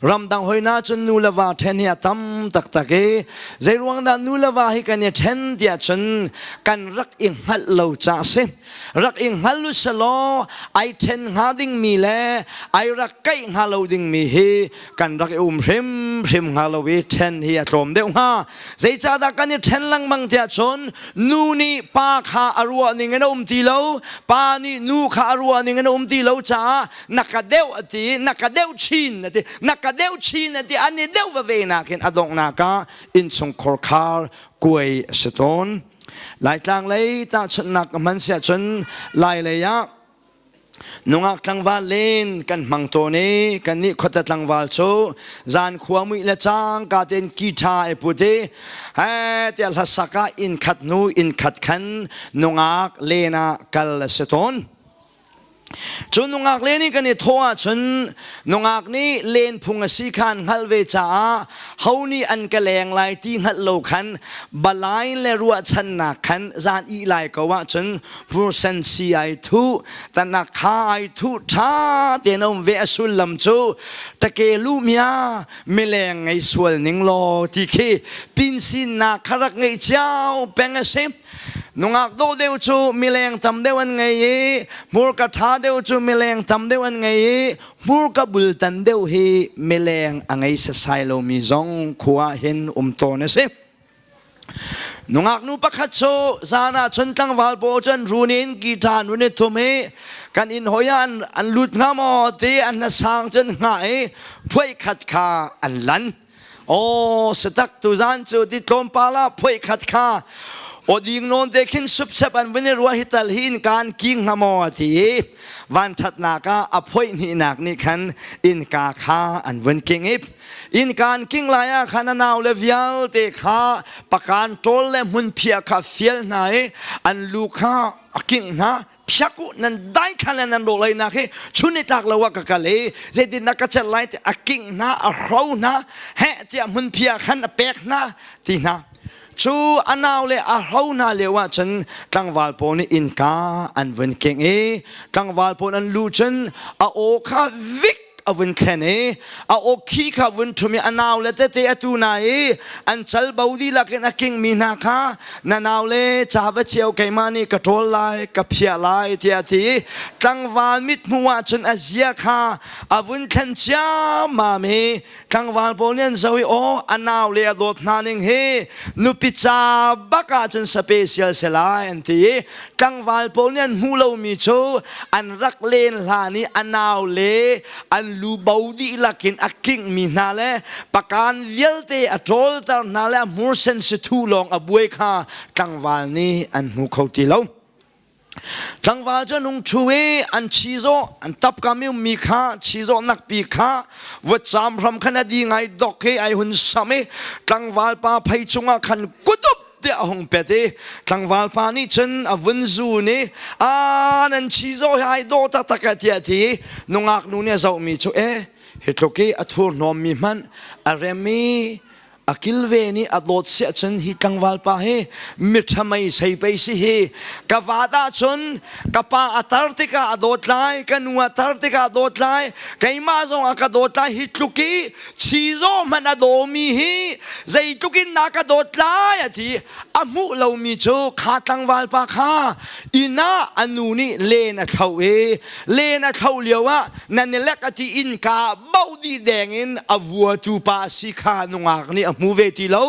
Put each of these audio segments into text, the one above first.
Ramdang hoi na cun nu le va ṭhen hi a tam taktak i zeiruang dah nu le va hi kan i ṭhen tiah cun kan rak i hngalh lo ca a si. Rak i hngal u selaw ai ṭhen hnga dingmi le ai rak kaih hnga lo dingmi hi kan rak i um hrimhrim hnga lo i ṭhen hi a tlawm deuh hnga. Zeicahdah kan i ṭhen lengmang tiah cun nu nih pa kha a ruah ning in a um ti lo, pa nih nu kha a ruah ning in a um ti lo caah na ka deuh a ti, na ka deuh chin a ti, na ka deuh chin a ti, an i deuh veve nakin a donghnak ah innchungkhar khar kuai a si tawn. Laitlang lei tahchunhnak ka hman siah cun Lai lei ah Nungak tlangval len kan hmang tawn i kannih khuate tlangval cu zan khua muih le cangka tein kiṭha i put i he tiah hlasak ah inn khat hnu inn khat khan nungak len ah kal a si tawn. Cu nungak len i kan i thawh ahcun nungak nih len phung a si kha an hngalh ve caah ho nih an ka leng lai ti hngalh lo khan balai le ruahchannak khan zan ih lai ko ahcun Hmursen si ai thuh, tanak kha ai thuh ṭha tein a um ve a sullam cu take lumia mileng ngei sual ning law ti khi pinsinnak kha rak ngeih cio peng a si. Nungak dawh deuh cu mileng tam deuh an ngei i hmurka ṭha deuh cu mileng tam deuh an ngei i hmurka bultan deuh hi mileng a ngei sasai lomi zong khua hin um tawn a si. Nungaknu pakhat cu zan ah cun tlangval pawl cu an run in guitar an run i thum i kan inn hoi ah an lut hnga maw ti an hnasang cun hngah i phuai khat kha an lan. Aw satak tuzan cu ti tlawmpal ah phuai khat kha awding nawn te khin supsep an vun i ruah hi tal hi innka an king hnga maw ti i vanṭhatnak ah a phoih hnihnak nih khan innka kha an vun king i Innkaan king lai ah khan a naule vialte kha pakaan ṭawl le hmunphiah kha fial hna i an lu kha a kingh hna. Phiak u, nan dai khan le nan rawlei nak hi chun i tlak lo ah ka kal i zeitindah ka celh lai ti a kingh hna, a hro hna, heh tiah hmunphiah khan a pek hna ti hna. Cu a naule a hro hna lio ah cun tlangval pawl nih innka an vun kingh i tlangval pawl an lu cun a aw kha vik a vun thlen i a awkhi kha vun ṭhum i a naule tete a tu na i an cal bo dihlak in a kingmi hna kha na naule ca va cio keimah nih ka ṭawl lai ka phiah lai tiah a ti i tlangval mithmuh ah cun a zia kha a vun thlen ciammam i tlangval pawl nih an zoh i aw a naule a dawt hna ning hi nupi ca bak ah cun special si lai an ti i tlangval pawl nih an hmuh lomi cu an rak len hlan i a naule an lu bo dihlak in a kinghmi hna le pakan vialte a ṭawlter hna le a hmursen sithu lawng a buai kha tlangval nih an hmu kho ti lo. Tlangval cu an hung ṭhu i an chizawh an tapkam i ummi kha chizawh nakpi kha vutcaam hram khan a di ngai dok i ai hun sam i tlangval pa phei cungah khan kutup tiah a hung pet i tlangval pa nih cun a vun zun i a nan chizawh hi ai dawh taktak e tiah a ti i nungak nu nih a zohmi cu e hi tluk i a thurhnawmmi hmanh a rem i a kilven i a dawt siah cun hi tlangval pa hi miṭha mei sei pei si hi ka vat ahcun ka pa a tar tikah a dawt lai ka nu a tar tikah a dawt lai keimah zong a ka dawt lai hi tluk i chizaw hmanh a dawmi hi zeitluk in na ka dawt lai a ti a hmuh lomi cu kha tlangval pa kha inn ah a nu nih len a thlo i len a thlo lio ah nan i lek a ti innka boh dih deng in a vuatu pa a si kha nungak nih a hmu ve ti lo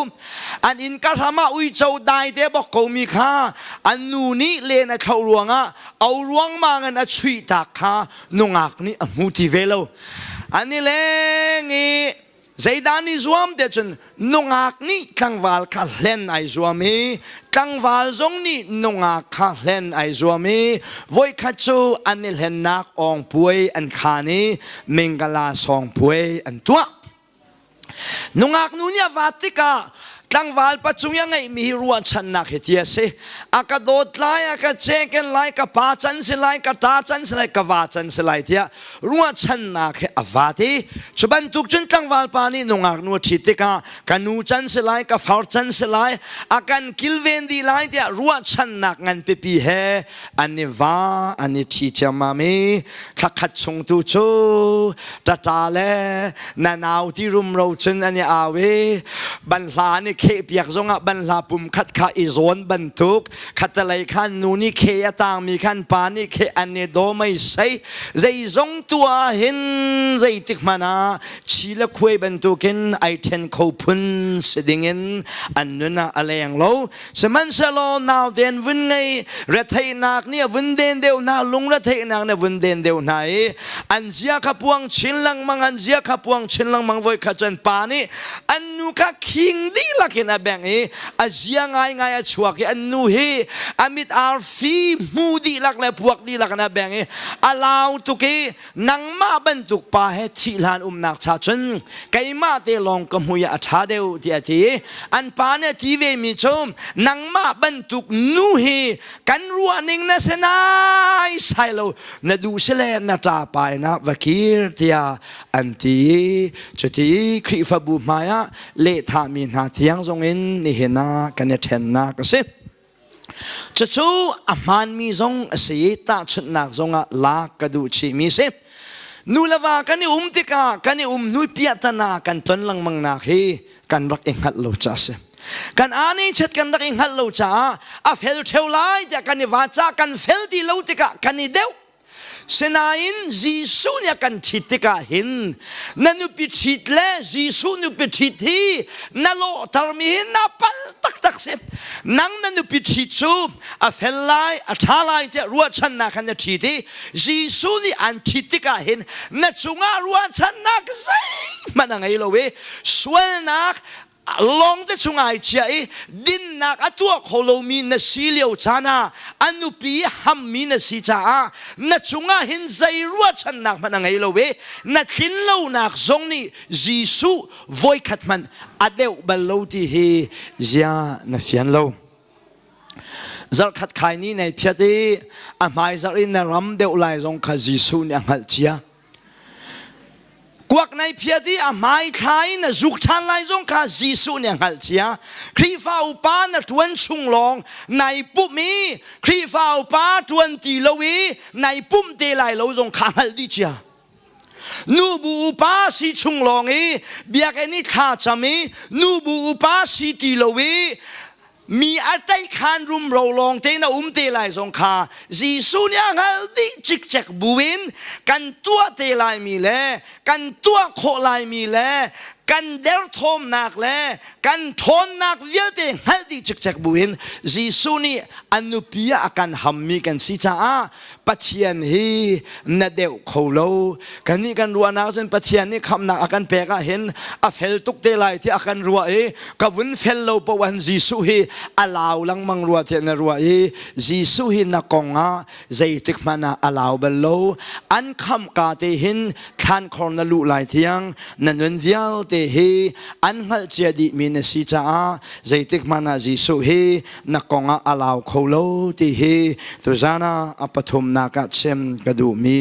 an innka hram ah uico dai te bok komi kha an nu nih len a thlo ruangah o ruangmang in a chuih tak kha nungak nih a hmu ti ve lo an i leng i zeidah ni zuam te cun nungak nih tlangval kha hlen ai zuam i tlangval zong nih nungak kha hlen ai zuam i voikhat cu an i hlennak awng puai an khan i mingala sawng puai an tuah nungak nu nih a vat tikah. Tlangval pa cung i a ngeihmi hi ruahchannak hi ti a si. A ka dawt lai, a ka ceken lai, ka pa can si lai, ka ṭa can si lai, ka va can si lai tiah ruahchannak he a vat i cu bantuk cun tlangval pa nih nungak nu a ṭhit tikah ka nu can si lai, ka far can si lai, a kan kilven dih lai tiah ruahchannak ngan pipi he an i va an i ṭhi ciammam i thlakhat chung tu cu ṭaṭa le na nau ti rumro cun an i au i banhla an i kheh piak zongah banhla pum khat kha i zawn bantuk khatalei khan nu nih khe a tangmi khan pa nih khe an i daw mei sei zeizong tu ah hin zeitik hmanh ah chi le khuai bantukin ai ṭhen kho phun si dingin an nun ah a leng lo. Sihmanhsehlaw nauten vun ngei retheihnak nih a vun den deuh hna, lung retheihnak nih a vun den deuh hna i an zia kha puang chin lengmang, an zia kha puang chin lengmang. Voikhat cun pa nih an nu kha khing dihlak in a bengh i a zia ngaingai a chuak i an nu hi a mit arfi hmu dihlak le puak dihlak in a bengh i a lau tuk i nangmah bantuk pa he thih hlan umnak cha cun keimah te lawng ka hmui ah a ṭha deuh tiah a ti. An pa nih a ti ve mi cu nangmah bantuk nu hi kan ruahning na si nai sai lo, na duh si le na ṭa pa in ah va kir tiah an ti. Cuti Khrihfabu hmai ah lehthahmi hna tiang zongin nihin ah kan i ṭhennak a si. Cucu a hmaanmi zong a si i tahchunhnak zongah lak ka duh chihmi si. Nu le va kan i um tikah kan i um hnu piahtana kan ton lengmangnak hi kan rak i hngalh lo caah a si. Kan ani chet kan rak i hngalh lo caah a fel ṭheo lai tiah kan i va ca kan fel ti lo tikah kan i deuh. Sinain Jesuh nih a kan ṭhit tikah hin na nupi ṭhit le Jesuh nupi ṭhit hi na lawhtermi hi na palh taktak si. Nang na nupi ṭhit cu a fel lai, a ṭha lai tiah ruahchannak khan na ṭhit i Jesuh nih an ṭhit tikah hin na cungah ruahchannak zeihmanh a ngei lo i sualnak lawngte chung ai chia i dinnak a tuah kho lomi na si lio caan ah a nupi hammi na si caah na cungah hin zei ruahchannak hmanh a ngei lo i na tlin lonak zong nih Jesuh voikhat hmanh a deuh bal lo ti hi zia na fian lo. Zarhkhat khai ni nei phiat i a hmai zarh in na ram deuh lai zong kha Jesuh nih a hngalh cia. Kuak nei phiat i a hmai thla in a zuk ṭhan lai zong kha Jesuh nih a hngalh cia. Khrihfa upa na ṭuan chung lawng nai pumh i Khrihfa upa ṭuan ti lo i nai pumh te lai lo zong kha hngalh dih cia. Nubu upa si chung lawng i biakinn i thla cam i nubu upa si ti lo i mi a tlaihkhan rumro lawng te na um te lai zong kha Jesuh nih a hngalh dih cikcek buin kan tuah te laimi le kan tuah khawh laimi le kan derthawmnak le kan ṭhawnnak vialte hngalh dih cikcek buin Jesuh nih a nupi ah a kan hammi kan si caah Pathian hi na deuh kho lo. Kannih kan ruahnak cun Pathian nih khamhnak a kan pek ah hin a fel tuk te lai tiah a kan ruah i ka vun fel lo paoh ah Jesuh hi a lau lengmang rua tiah na ruah i Jesuh hi na kong ah zeitik hmanh ah a lau bal lo. An khamh ka te hin thlankhor na luh lai tiang na nun vialte hi an hngalh cia dihmi na si caah zeitik hmanh ah Jesuh hi na kong ah a lau kho lo ti hi tuzan ah a pathumnak ah chim ka duhmi.